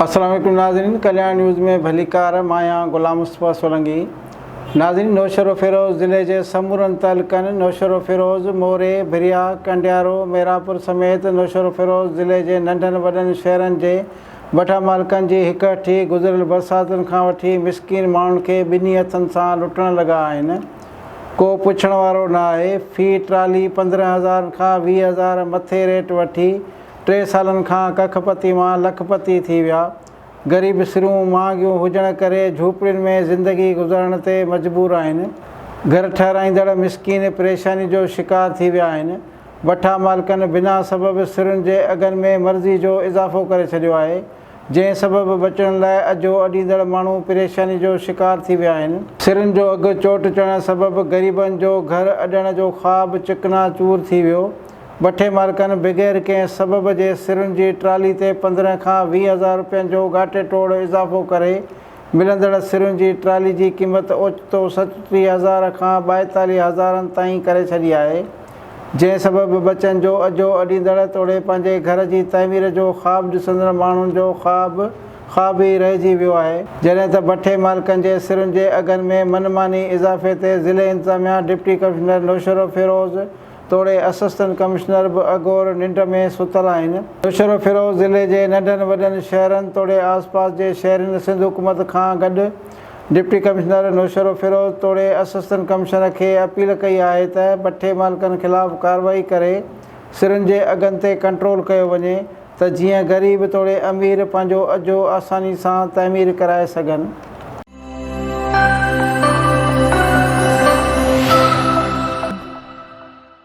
السلام عليڪم ناظرين ڪلياڻ نيوز ۾ ڀليڪار مان آهيان غلام مصطفيٰ سولنگي ناظرين نوشهروفيروز ضلعي جي سمورن تعلقن نوشهروفيروز، موري، ڀريا، ڪنڊيارو، ميرانپور سميت نوشهروفيروز ضلعي جي ننڍن وڏن شهرن جي بٺا مالڪن جي هڪ هٺي گذريل برساتن کان وٺي مسڪين ماڻهن کي ٻنهي هٿن سان لٽڻ لڳا آهن ڪو پڇڻ وارو نه آهي في ٽرالي 15 هزارن کان 20 هزار مٿي ريٽ وٺي ٽي سالن کان ڪک پتي مان لک پتي ٿي ويا. غريب سرون مهانگيون هجڻ ڪري جهوپڙين ۾ زندگي گذارڻ تي مجبور آهن. گهر ٺهرائيندڙ مسڪين پريشاني جو شڪار ٿي ويا آهن. بٺا مالڪن بنا سبب سرن جي اگهن ۾ مرضي جو اضافو ڪري ڇڏيو آهي، جنهن سبب بچڻ لاء اجهو اڏيندڙ ماڻهو پريشاني جو شڪار ٿي ويا آهن. سرن جو اگهه چوٽ چڙهڻ سبب غريبن جو گهر اڏڻ جو خواب چڪنا چور ٿي ويو. بٺي مالڪن بغير ڪنهن سبب جي سرن جي ٽرالي تي 15 کان 20 هزار رپين جو ڳاٽي ٽوڙ اضافو ڪري ملندڙ سرن جي ٽرالي جي قيمت اوچتو 37 هزار کان 42 هزارن تائين ڪري ڇڏي آهي جنهن سبب ٻچن جو اجهو اڏيندڙ توڙي پنهنجي گهر جي تعمير جو خواب ڏسندڙ ماڻهن جو خواب خواب ئي رهجي ويو آهي جڏهن ته بٺي مالڪن جي سرن جي اگهن ۾ من ماني اضافي تي ضلعي انتظاميا ڊپٽي ڪمشنر نوشهروفيروز توڙي اسسٽنٽ ڪمشنر به اگهور ننڊ ۾ ستل آهن. نوشهروفيروز ضلعي جي ننڍن وڏن شهرن توڙي آس پاس جي شهرين سنڌ حڪومت کان گڏ ڊپٽي ڪمشنر نوشهروفيروز توڙي اسسٽنٽ ڪمشنر کي اپيل ڪئي آهي ته بٺي مالڪن خلاف ڪارروائي ڪري سرن جي اگهن تي ڪنٽرول ڪيو وڃي ته جيئن غريب توڙي امير پنهنجو اجهو آساني سان تعمير ڪرائي سگهن.